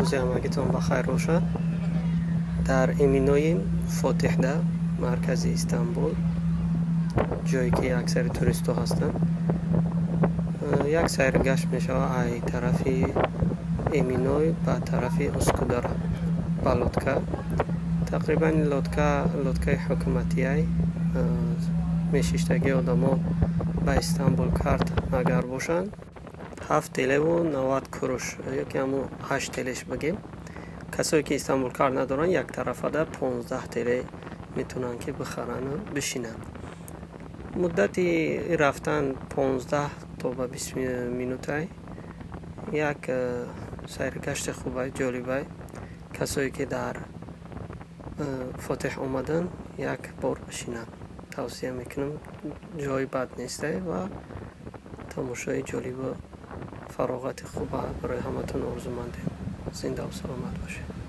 Рӯзи ҳамагитон ба хайр бошад. Дар Эминои Фотиҳда, маркази Истанбул, ҷое ки аксари туристҳо ҳастанд, як сайргашт мешавад ай тарафи Эминой ба тарафи Ускудара ба лодка. Тақрибан лодка лодкаи ҳукуматиай, мешиштагии одамо ба Истанбул карт агар бошанд, 7 телеву 90 куруш ёки ҳамун 8 телеш бигем. Касое ки Истанбул карт надоранд, яктарафада 15 теле метавонанд ки бихарану бишинанд. Муддати рафтан 15 то ба 20 минутай. Як сайргашти хубай, ҷолибай. Касое ки дар Фотиҳ омаданд, як бор бишинанд, тавсия мекунам. Ҷои бад нестай ва тамошои ҷолибу фароғати хуба барои ҳаматон орзумандем. Зиндаву саломат бошед.